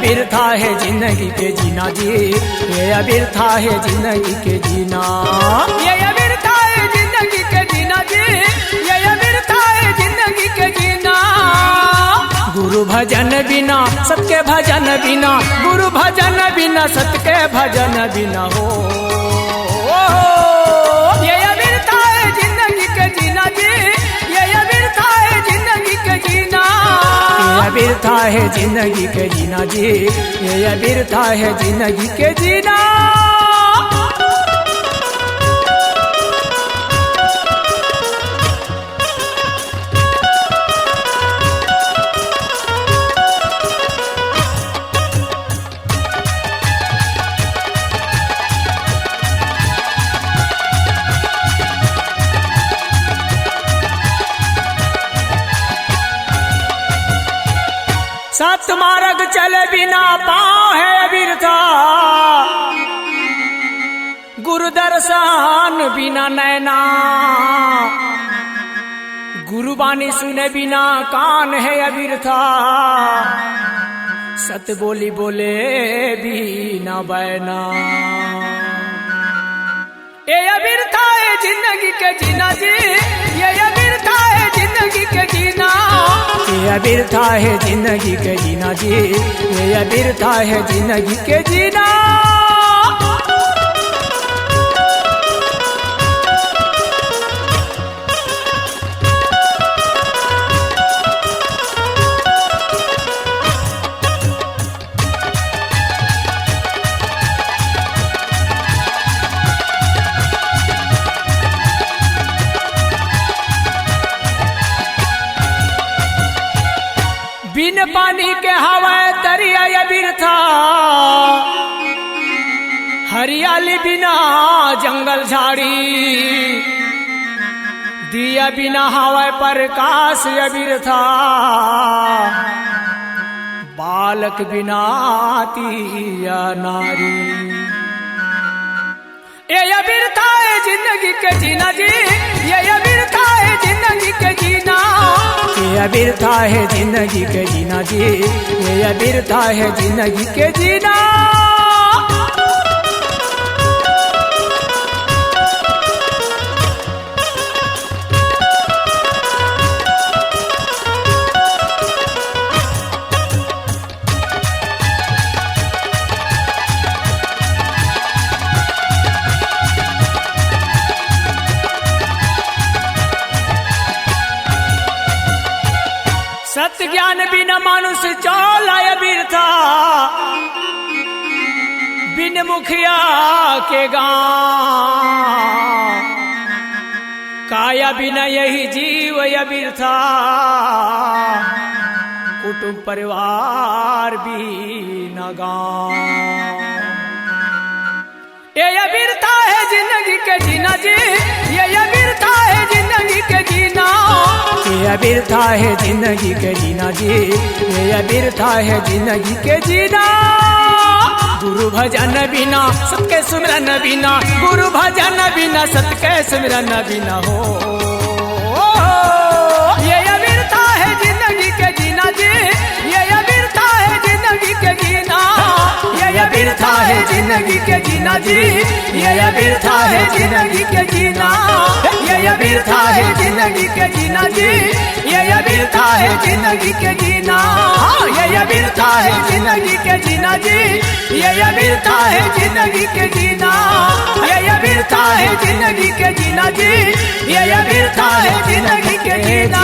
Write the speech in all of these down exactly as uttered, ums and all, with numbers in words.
बिरथा हे जिंदगी के जीना जी, ये बिरथा हे जिंदगी के जीना। ये बिरथा हे जिंदगी के जीना जी, ये बिरथा हे जिंदगी के जीना। गुरु भजन बिना, सत के भजन बिना, गुरु भजन बिना, सत के भजन बिना हो। ये बिरथा हे जिंदगी के जीना जी, ये बिरथा हे जिंदगी के जीना। ये बिरथा हे जिंदगी के जीना जी, ये बिरथा हे जिंदगी के जीना। सत मारग चले बिना पाँव हे बिरथा, गुरु दर्शन बिना नैना, गुरु बानी सुने बिना कान हे अबिरथा, सत बोली बोले बिना बैना। ये अबिरथा हे जिंदगी के जीना जी, ये अबिरथा हे जिंदगी के जीना। ये अबिरथा हे जिंदगी के जीना जी, ये अबिरथा हे जिंदगी के जीना। बिन पानी के हवय तरिया ये बिरथा, हरियाली बिना जंगल झाड़ी, दिया बिना हवय परकास ये बिरथा, बालक बिना तिया नारी। ये अबिरथा हे जिंदगी के जीना जी, ये अबिरथा हे जिंदगी के जीना। ये अबिरथा हे जिंदगी के जीना जी, ये अबिरथा हे जिंदगी के जीना। सत ज्ञान बिना मानुष चौलाय बिरथा, बिन मुखिया के गांव। काया बिना यही जीव ये बिरथा, कुटुंब परिवार बिना गांव। ये अबिरथा हे जिंदगी के जीना जी, ये अबिरथा हे जिंदगी के जीना। ये अबिरथा हे जिंदगी के जीना जी, ये अबिरथा हे जिंदगी के जीना। गुरु भजन बिना, सत के सुमिरन बिना, गुरु भजन बिना, सत के सुमिरन बिना हो। ये अबिरथा हे जिंदगी के जीना जी, ये अबिरथा हे जिंदगी के जीना। ये अबिरथा हे जिंदगी के जीना जी, ये अबिरथा हे जिंदगी के जीना। ये अबिरथा हे जिंदगी के जीना जी, ये अबिरथा हे जिंदगी के जीना। हाँ, ये अबिरथा हे जिंदगी के जीना जी, ये अबिरथा हे जिंदगी के जीना। ये अबिरथा हे जिंदगी के जीना जी, ये अबिरथा हे जिंदगी के जीना।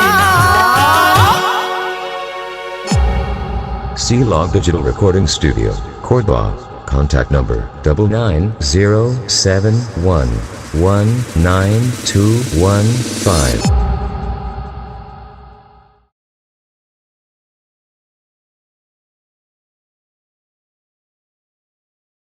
C Log Digital Recording Studio, Cordoba. Contact number double nine zero seven one one nine two one five.